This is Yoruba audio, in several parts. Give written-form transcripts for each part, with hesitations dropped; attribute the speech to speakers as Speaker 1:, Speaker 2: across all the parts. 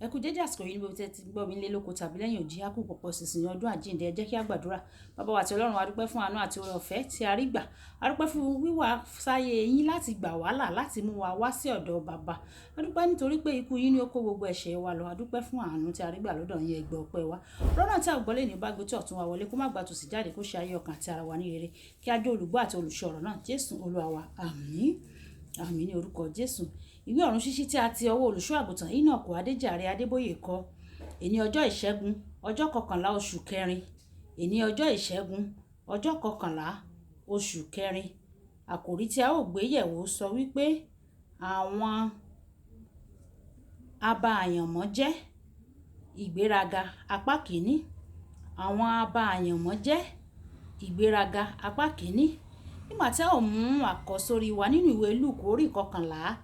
Speaker 1: Ẹ kú dédé àsìkò yìí ní gbogbo tí ẹ ti gbọ́ mi nílé lóko tàbí lẹ́yìn odi. A kú pọ̀pọ̀ ṣìnṣìn ọdún àjíǹde. Ẹ jẹ́ kí a gbàdúrà. Baba wa àti Ọlọ́run, a dúpẹ́ fún àánú àti oore ọ̀fẹ́ tí a rí gbà. A dúpẹ́ fún wíwá sáyé yín láti gbà wá là, láti mú wa wá sí ọ̀dọ̀ bàbá. A dúpẹ́ nítorí pé ikú yín ni ó kó gbogbo ẹ̀ṣẹ̀ wa lọ. A dúpẹ́ fún àánú tí a rí gbà lọ́dọ̀ yín. Ẹ gbọ́ ọpẹ́ wa. Lọ́nà tí a gbọ́ lónìí bá gbé tí ọ̀tún wa wọlé, kó má gba tòsí jáde, kó ṣe ayé ọkàn àti ara wa ní rere. Kí a jẹ́ olùgbọ́ àti olùṣọ́ ọ̀rọ̀ náà. Jésù Olúwa wa. Àmín. Àmín ní orúkọ Jésù. Ìwé ọ̀run ṣíṣí tí a ti ọwọ́ olùṣọ́ àgùntàn Enoch Adéjàre Adébóyè kọ. Èní ọjọ́ ìṣẹ́gun, ọjọ́ 11 oṣù kẹrin. Èní ọjọ́ ìṣẹ́gun, ọjọ́ 11 oṣù kẹrin. Àkòrí tí a ó gbé yẹ̀wò sọ wípé àwọn aba àyànmọ́ jẹ́ ìgbéraga apá kìíní. Àwọn aba àyànmọ́ jẹ́ ìgbéraga apá kìíní. Nígbà tí a ó mú àkọ́sórí wa nínú ìwé Lúùkù orí 11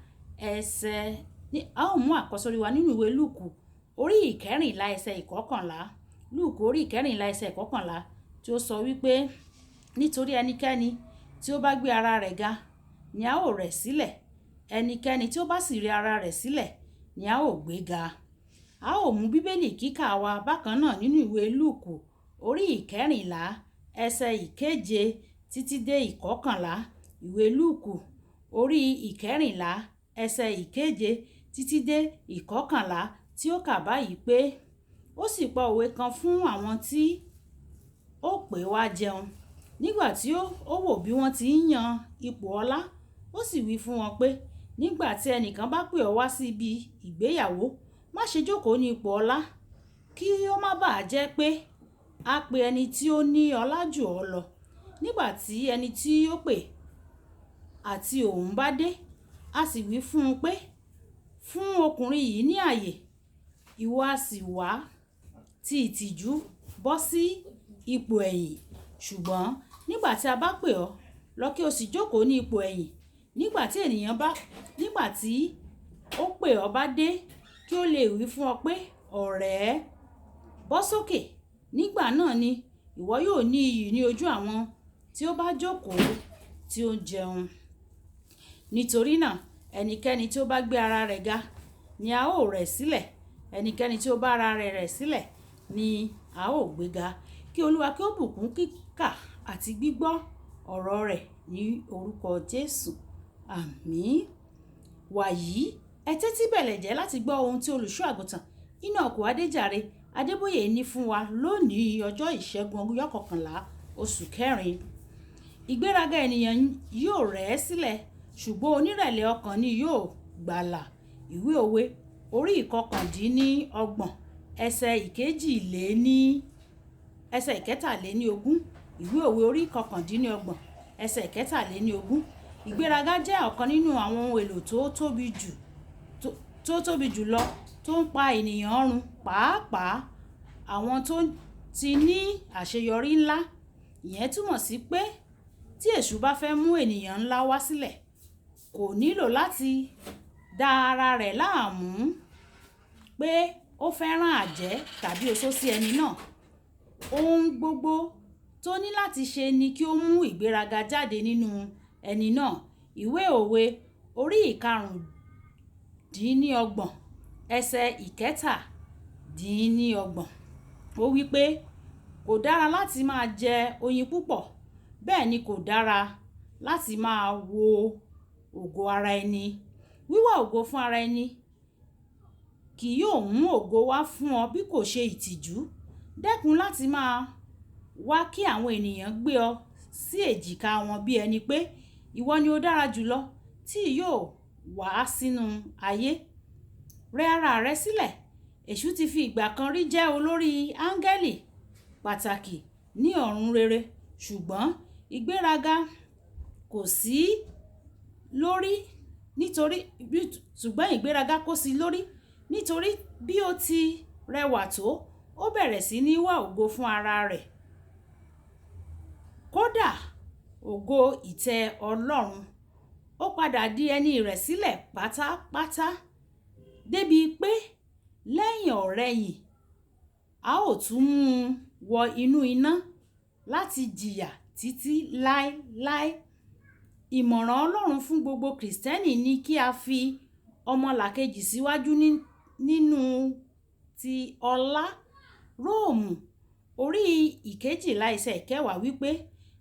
Speaker 1: ẹsẹ̀, a ó mú àkọ́sórí wa nínú ìwé Lúùkù orí 14 ẹsẹ̀ 11. Lúùkù orí 14 ẹsẹ̀ 11 tí ó sọ wípé nítorí ẹnikẹ́ni tí ó bá gbé ara rẹ̀ ga ni a ó rẹ̀ sílẹ̀, ẹnikẹ́ni tí ó bá sì rẹ ara rẹ̀ sílẹ̀ ni a ó gbé ga. A ó mú Bíbélì kíkà wa bákan náà nínú ìwé Lúùkù orí 14 ẹsẹ̀ 7 títí dé 11. Ìwé Lúùkù orí 14 ẹsẹ̀ 7 títí dé 11 tí ó kà báyìí pé ó sì pa òwe kan fún àwọn tí ó pè wá jẹun. Nígbà tí ó wò bí wọ́n ti ń yan ipò ọlá, ó sì wí fún wọn pé nígbà tí ẹnìkan bá pè ọ́ wá sí ibi ìgbéyàwó, má ṣe jókòó ní ipò ọlá, kí ó má bàá jẹ́ pé a pe ẹni tí ó ní ọlá jù ọ́ lọ. Nígbà tí ẹni tí ó pè àti òun bá dé, a sì wí fún un pé fún ọkùnrin yìí ní ààyè, ìwọ a sì wá ti ìtìjú bọ́ sí ipò ẹ̀yìn. Ṣùgbọ́n nígbà tí a bá pè ọ́, lọ kí o sì jókòó ní ipò ẹ̀yìn. Nígbà tí ènìyàn bá, nígbà tí ó pè ọ́ bá dé, kí ó lè wí fún ọ pé ọ̀rẹ́, bọ́ sókè. Nígbà náà ni ìwọ yóò ní iyì ní ojú àwọn tí ó bá jókòó tí ó ń jẹun. Nítorí náà ẹnikẹ́ni tí ó bá gbé ara rẹ̀ ga ni a ó rẹ̀ sílẹ̀, ẹnikẹ́ni tí ó bá ara rẹ̀ rẹ̀ sílẹ̀ ni a ó gbé ga. Kí Olúwa kí ó bùkún kíkà àti gbígbọ́ ọ̀rọ̀ rẹ̀ ní orúkọ Jésù. Àmín. Wàyí, ẹ tẹ́tí bẹ̀lẹ̀jẹ́ láti gbọ́ ohun tí olùṣọ́ àgùntàn Enoch Adéjàre Adébóyè ní fún wa lónìí ọjọ́ ìṣẹ́gun ọjọ́ 11 oṣù kẹrin. Ìgbéraga ènìyàn yóò rẹ̀ ẹ́ sílẹ̀, ṣùgbọ́n onírẹ̀lẹ̀ ọkàn ni yóò gbàlà. Ìwé òwe orí 29 ẹsẹ̀ 22 ẹsẹ̀ 23. Ìwé òwe orí 29 ẹsẹ̀ 23. Ìgbéraga jẹ́ ọ̀kan nínú àwọn ohun èlò tó tóbi jù lọ tó ń pa ènìyàn run, pàápàá àwọn tó ti ní àṣeyọrí ńlá. Ìyẹn túmọ̀ sí pé tí èṣù bá fẹ́ mú ènìyàn ńlá wá sílẹ̀, kò nílò láti dá ara rẹ̀ láàmú pé ó fẹ́ rán àjẹ́ tàbí oṣó sí ẹni náà. Ohun gbogbo tó ní láti ṣe ni kí ó mú ìgbéraga jáde nínú ẹni náà. Ìwé òwe orí 25 ẹsẹ̀ 27. Ó wí pé kò dára láti máa jẹ oyin púpọ̀, bẹ́ẹ̀ ni kò dára láti máa wo ògo ara ẹni. Wíwá ògo fún ara ẹni kì yóò mú ògo wá fún ọ bí kò ṣe ìtìjú. Dẹ́kun láti máa wá kí àwọn ènìyàn gbé ọ sí èjìká wọn bí ẹni pé ìwọ ni ó dára jù lọ tí yóò wá sínú ayé. Rẹ ara rẹ sílẹ̀. Èṣù ti fi ìgbà kan rí jẹ́ olórí áńgẹ́lì pàtàkì ní ọ̀run rere, ṣùgbọ́n ìgbéraga kò sí lórí nítorí, ṣùgbọ́n ìgbéraga kò sí lórí nítorí bí ó ti rẹwà tó, ó bẹ̀rẹ̀ sí ní wá ògo fún ara rẹ̀. Kódà ògo ìtẹ́ Ọlọ́run. Ó padà di ẹni ìrẹ̀sílẹ̀ pátápátá débi pé lẹ́yìn ọ̀rẹ̀yìn a ó tún mú un wọ inú iná láti jìyà títí láéláé. Ìmọ̀ràn Ọlọ́run fún gbogbo Krìstẹ́nì ni kí a fi ọmọlàkejì síwájú nínú ti ọlá. Róòmù orí 12 ẹsẹ̀ 10 wípé,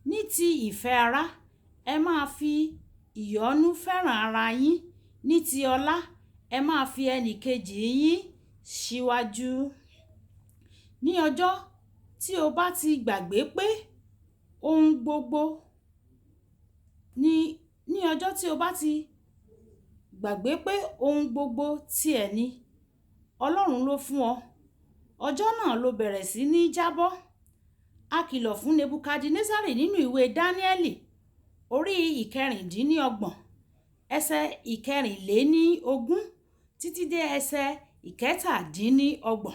Speaker 1: ní ti ìfẹ́ ara, ẹ máa fi ìyọ́nú fẹ́ràn ara yín, ní ti ọlá, ẹ máa fi ẹnì kejì yín síwájú. Ní ọjọ́ tí o bá ti gbàgbé pé ohun gbogbo ní ọjọ́ tí o bá ti gbàgbé pé ohun gbogbo tí ẹ ní, Ọlọ́run ló fún ọ. Ọjọ́ náà ló bẹ̀rẹ̀ sí ní jábọ́. A kìlọ̀ fún Nebukadnesari nínú ìwé Dáníẹ́lì orí 26 ẹsẹ̀ 24 títí dé ẹsẹ̀ 27.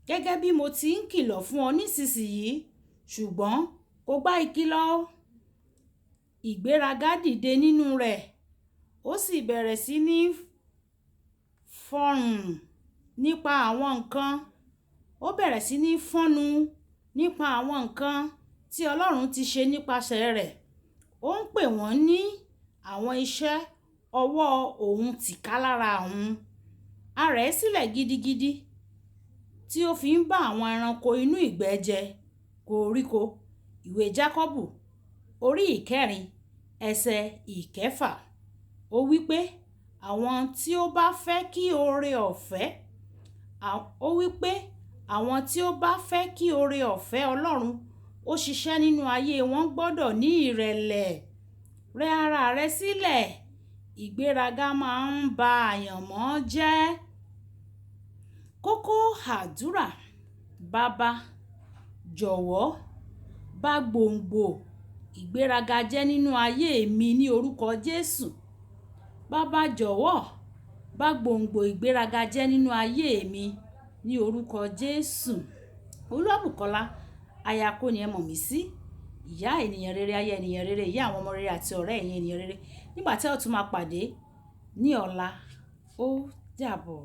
Speaker 1: Gẹ́gẹ́ bí mo ti ń kìlọ̀ fún ọ nísinsìnyí, ṣùgbọ́n kò gba ìkìlọ̀ o. Ìgbéraga dìde nínú rẹ̀, ó sì bẹ̀rẹ̀ sí ní fọ́rùn nípa àwọn nǹkan. Ó bẹ̀rẹ̀ sí ní fọ́nnu nípa àwọn nǹkan tí Ọlọ́run ti ṣe nípasẹ̀ rẹ̀. Ó ń pè wọ́n ní àwọn iṣẹ́ ọwọ́ òun tìkálára òun. A rẹ̀ ẹ́ sílẹ̀ gidigidi tí ó fi ń bá àwọn ẹranko inú ìgbẹ́ jẹ koríko. Ìwé Jákọ́bù orí 4 ẹsẹ̀ 6. Ó wí pé àwọn tí ó bá fẹ́ kí oore ọ̀fẹ́, ó wí pé àwọn tí ó bá fẹ́ kí oore ọ̀fẹ́ Ọlọ́run ó ṣiṣẹ́ nínú ayé wọn gbọdọ̀ ní ìrẹ̀lẹ̀. Rẹ ara rẹ sílẹ̀. Ìgbéraga máa ń ba àyànmọ́ jẹ́. Kókó àdúrà. Baba, jọ̀wọ́ bá gbòǹgbò ìgbéraga jẹ́ nínú ayé mi ní orúkọ Jésù. Baba, jọ̀wọ́ bá gbòǹgbò ìgbéraga jẹ́ nínú ayé mi ní orúkọ Jésù. Olúwabùkọ́lá, aya kó ni ẹ mọ̀ mí sí. Ìyá ènìyàn rere, aya ènìyàn rere, ìyá àwọn ọmọ rere àti ọ̀rẹ́ ẹ̀yin ènìyàn rere. Nígbà tí a ó tún máa pàdé ní ọ̀la, ó dàbọ̀.